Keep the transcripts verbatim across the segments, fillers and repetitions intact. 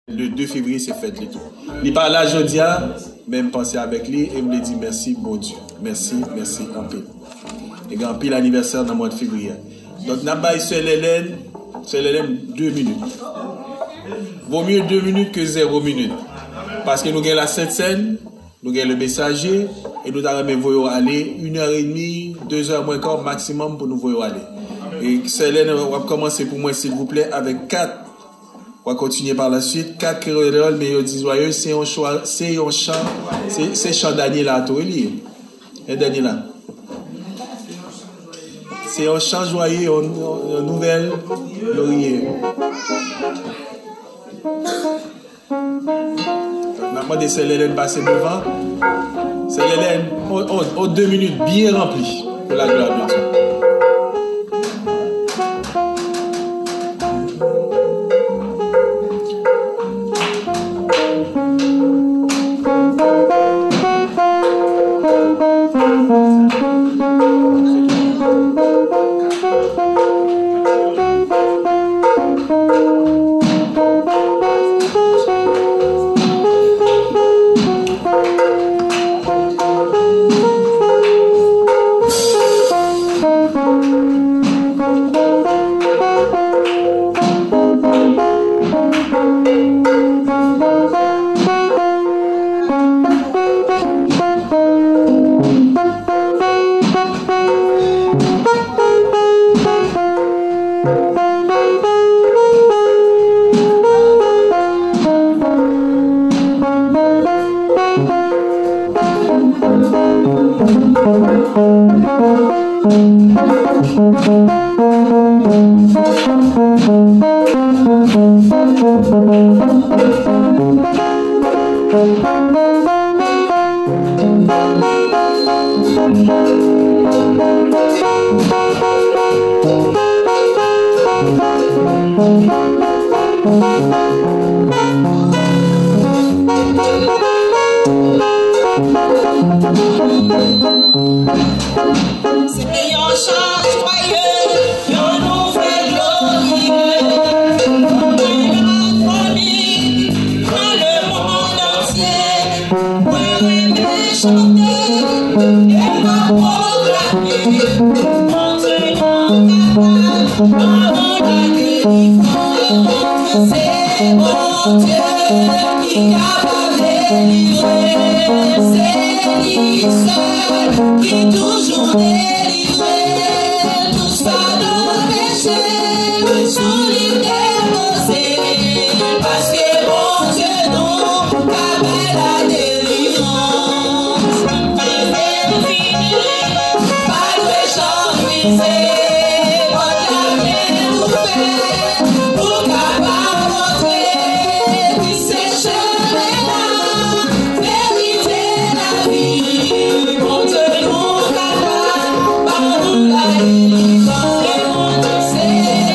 Le de fevriye se fèt li tou. Li pa la jodi a, men m panse avèk li e m vle di mèsi Bondye. Mèsi, mèsi anpil. E gen anpil anivèsè nan mwa fevriye a. Donk, n ap bay Sè Lèlèn, Sè Lèlèn de minit. Vo mye de minit ke zewo minit. Paske nou gen la Sent Sèn, nou gen Le Mesaje, e nou ta renmen voye w ale, inè edmi, dezè mwen ka maksimòm pou nou voye w ale. E Sè Lèlèn, w ap kòmanse pou mwen, silvouplè, avèk kat. W a kontinye pa la suite, kat kreyòl, men yo di zwaye, se yon chwa, se yon chan, se, se chan Daniela tou, wi, li ye. E Daniela. Se yon chan zwaye, yon, yon, yon nouvèl loriye. N ap mande Sè Lèlèn pase devan. Sè Lèlèn, on, on, on de minit byen ranpli pou la glwa de Dye. Se yon chan jwaye, yon nouvèl glorye, yon nouvèl foli, nan lemonn antye. Mwen renmen chante, e m ap pwoklame, Bondye nou kapab, ban nou ladelivrans. Se Bondye ki kapab delivre, se li sèl ki toujou delivre. Tout fado peche, sou li depoze, paske Bondye nou ka bay ladelivrans. Pa dwe janm mize, pòt la byen ouvè, pou kapab antre, ki se chemen la, verite, lavi. Bondye nou kapab, ba nou ladelivrans. Se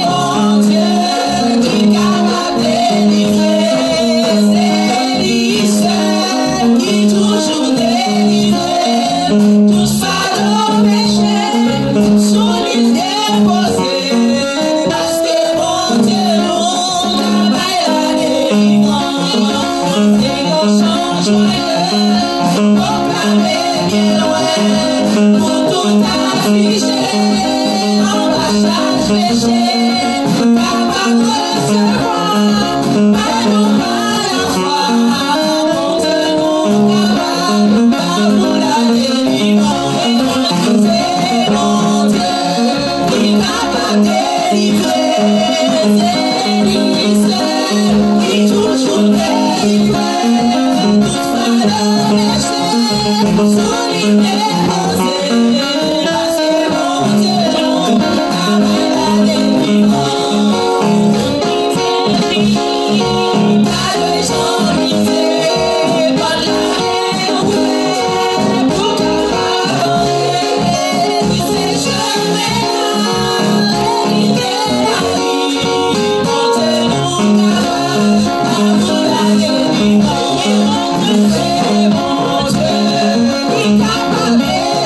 Bondye ki kapab delivre. Se li sèl ki toujou delivre. Tout fado peche, sou li depoze. Paske Bondye nou ka bay ladelivrans. Se yon chan jwaye, pwoklame byen lwen, pou tout aflije, anba chaj peche, kapab resevwa, pa nou pa lafwa. Bondye nou kapab, ba nou ladelivrans. Se Bondye ki kapab delivre, se li sèl ki toujou delivre. Tout fado peche, sou li depoze, paske Bondye nou ka bay ladelivrans. Pa dwe janm mize, pòt la byen ouvè, pou kapab antre.